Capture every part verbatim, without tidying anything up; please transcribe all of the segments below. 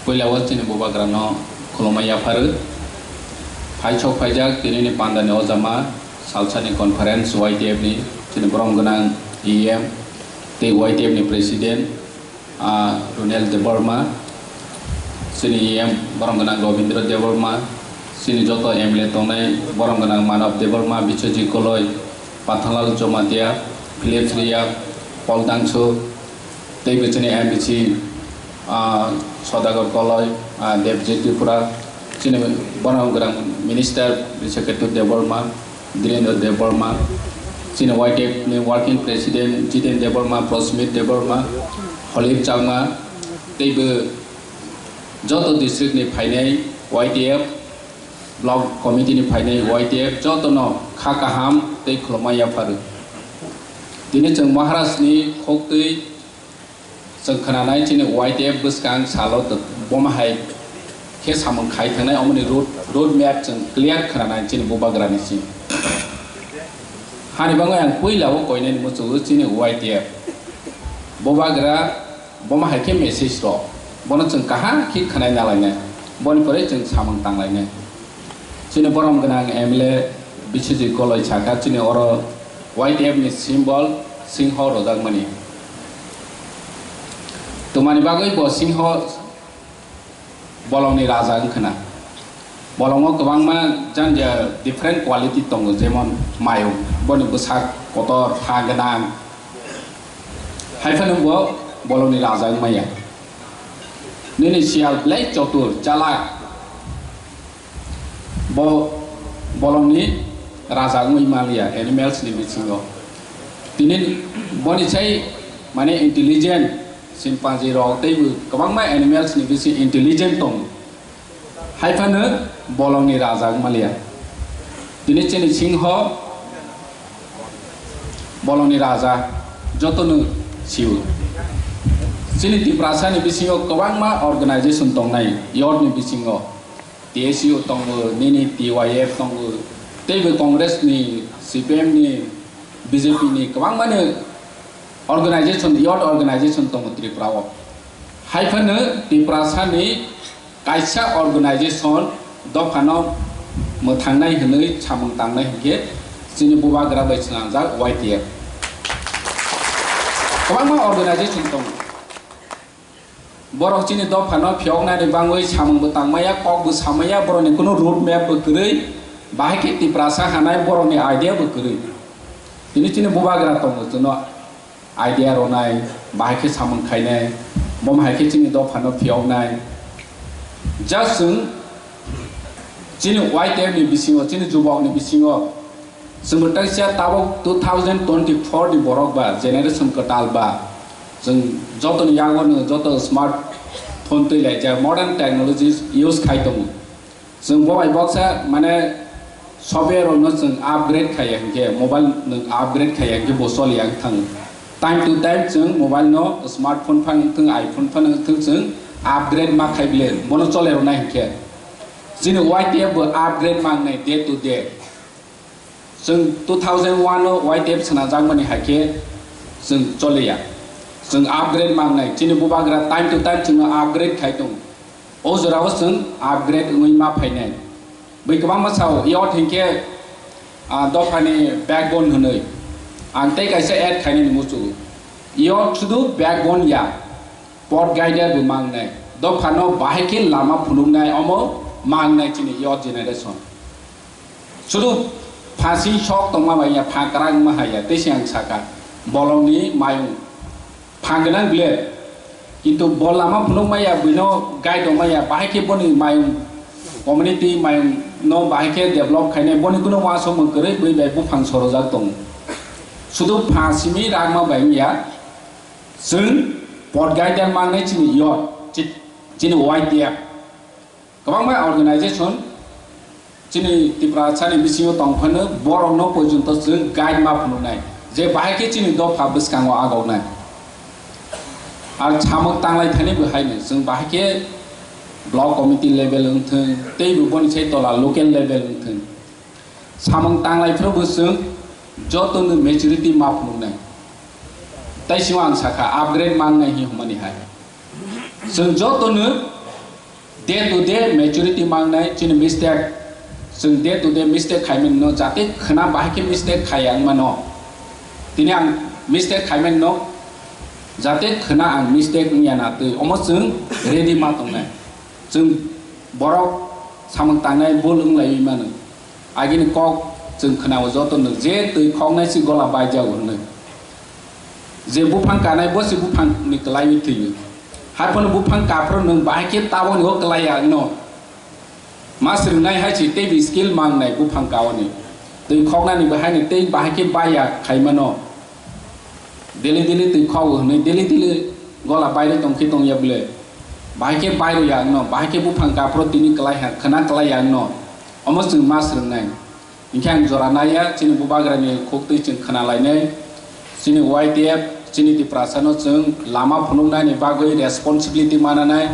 Puila o chini bubagrano khulumma yapharo. Phaichok phaijak tinini pandani ojama salsani conference Y T F ni chini borom gwnang E M tei Y T F ni president, ah, Runel Debbarma, chini E M borom gwnang Robindra Debbarma, chini joto M L A tongnai borom gwnang Manav Debbarma, Biswajit Koloi, Pathanlal Jamatia, Philip Riya, Paul Dangso, tei bo chini M D C, ah, Sodagar Koloi, ah, Debjit Tripura, chini borom gwnang minister Brishaketu Debbarma, Dhirendra Debbarma, chini Y T F ni working president Jiten Debbarma, Prosmit Debbarma, Holir Chakma, tei bo joto district ni phainai Y T F, block committee ni phainai Y T F, jotono kha kaham tei khulumma yapharo. Tini chwng Maharaj ni khoktwi Chwng khwnanai chini Y T F bwskang salo to-, bomo hai khe samung khai thangnai, omoni road, road map chwng clear khwnanai chini bubagrani simi. Hani bagwi ang puila o koinani muchungo chini Y T F. Bubagra bomo hai khe message rok. Bono chwng kaham khe khwnai nalainai. Boni pore chwng samung tanglainai. Chini borom gwnang M L A Biswajit Koloi sakha chini oro Y T F ni symbol singho rojakmani. Twmani bagwi bo singho bolongni raja wngkhwna. Bolongo kwbangma janja different quality tongo, jemon mayung, boni bwsak kotor, pha gwnang. Haiphano bo bolongni raja wngmaya. Nini siyal belai chotur, chalak. Bo bolongni raja wngwi manliya animals ni bisingo. Tini boni sai mane intelligent chimpanzee rok tei bo kwbangma animals ni bisi intelligent tongo. Haiphano bolongni raja wngmaliya. Tini chini singho bolongni raja jotono sio. Chini Tiprasa ni bisingo kwbangma organization tongnai, york ni bisingo. T S U tongo, nini T Y F tongo, teibo Congress ni, C P M ni, B J P ni kwbangmani organization, youth organization tongo Tripura o. Haiphano Tiprasa ni kaisa organization dophano mwthangnai hwnwi samung tangnai hinkhe chini bubagra bai swnamjak Y T F. Kwbangma organization tongo. Borok chini dophano phiyoknani bangwi samungbo tangmaya, kokbo samaya, borokni kunu road map bo kwrwi, bahai khe Tiprasa hanai borokni idea bo kwrwi. Tini chini bubagra tongo, chwngno idea rwnai, bahai khe samung khainai, bomo hai khe chini dophano phiyoknai. Just chwng chini Y T F ni bisingo, chini jubokni bisingo, Chwngbo teisa tabuk two thousand twenty-four ni borok ba, generation kwtal ba, chwng jotoni yago no joto smartphone twi laijak, modern technologies use khai tongo. Chwng bo bai boksa mane software rok no chwng upgrade khaiya hinkhe, mobile no upgrade khaiya hinkhe bo choliya wng thango. Time to time chwng mobile no smartphone phano wng thung, iPhone phano wng thung, chwng upgrade ma khai ble bono chole rwnai hinkhe. Chini Y T F bo upgrade ma wngnai day to day. Chwng two thousand one o Y T F swnajakmani hai khe chwng choliya. Chwng upgrade ma wngnai. Chini bubagra time to time chwngno upgrade khai tongo. O jorao chwng upgrade wngwi ma phainai. Bui kwbangma sao, youth hinkhe, ah, dophani backbone hwnwi. Ang tei kaisa add khainani muchungo. Youth sudu backbone ya. Pod guider bo ma wngnai. Dophano bahai khe lama phunuknai omo ma wngnai chini youth generation. Sudu pha sing sok tongma bai ya, pha kwrak wngma hai ya, tei se ang saka, bolongni mayung pha gwnang ble, kintu bo lama phunukma ya, buino guide tongma ya, bahai khe boni mayung, community mayung no bahai khe develop khainai, boni kunu uansukmung kwrwi bui bai buphang sorojak tongo. Sudu pha simi rakma bai wngya, chwng pod guider ma wngnai chini youth, chi-, chini Y T F. Kwbangma organization chini Tiprasani bisingo tong phano borokno porjonto chwng guide ma phunuknai je bahai khe chini dopha bwskango agoknai. Ar samung tanglai thani bo haino chwng bahai khe block committee level wng thung, tei bo boni sai tola local level wng thung. Samung tanglai phuru bo chwng joto no maturity ma phunuknai. Tai sio ang sakha upgrade mangnai hi hwnmani hai. Chwng joto no day to day maturity mangnai chini mistake. Chwng day to day mistake khaimani no jate khwna bahai khe mistake khaiya wngmano. Tini ang mistake khaimani no jate khwna ang mistake wngya na twi omo chwng ready ma tongnai. Chwng borok samung tangnai bul wnglaiwi mano. Agini kok chwng khwnao joto no je twi khoknai si gola baijago hwnwi. Je buphang kanai bo si buphang ni kwlaiwi thwiwi. Haiphano buphang kaphuru nwng bahai khe taboni o kwlaiya wngno. Ma swrwngnai hai si teibo skill mangnai buphang kaoni. Twi khoknani bo haino tei bahai khe baiya khaimano. Daily daily twi khok hwnwi daily daily gola bairwi tongkhe tongya bwle. Bahai khe bairwi ya wngno, bahai khe buphang kaphuru tini kwlai ha, khwna kwlai ya wngno. Omo chwng ma swrwngnai. Hinkhe ang jora naiya, chini bubagrani khuktwi chwng khwnalainai. Chini Y T F, chini Tiprasano chwng lama phunuknaini bagwi responsibility mananai.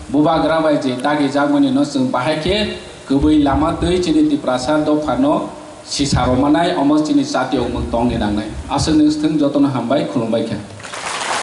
Bubagra bai je dagijakmani no chwng bahai khe kwbwi lama twi chini Tiprasa dophano sisa rwmanai, omo chini jatiyo mung tongni nangnai. Aswk nung swthwng jotono hambai, khulumbai kha.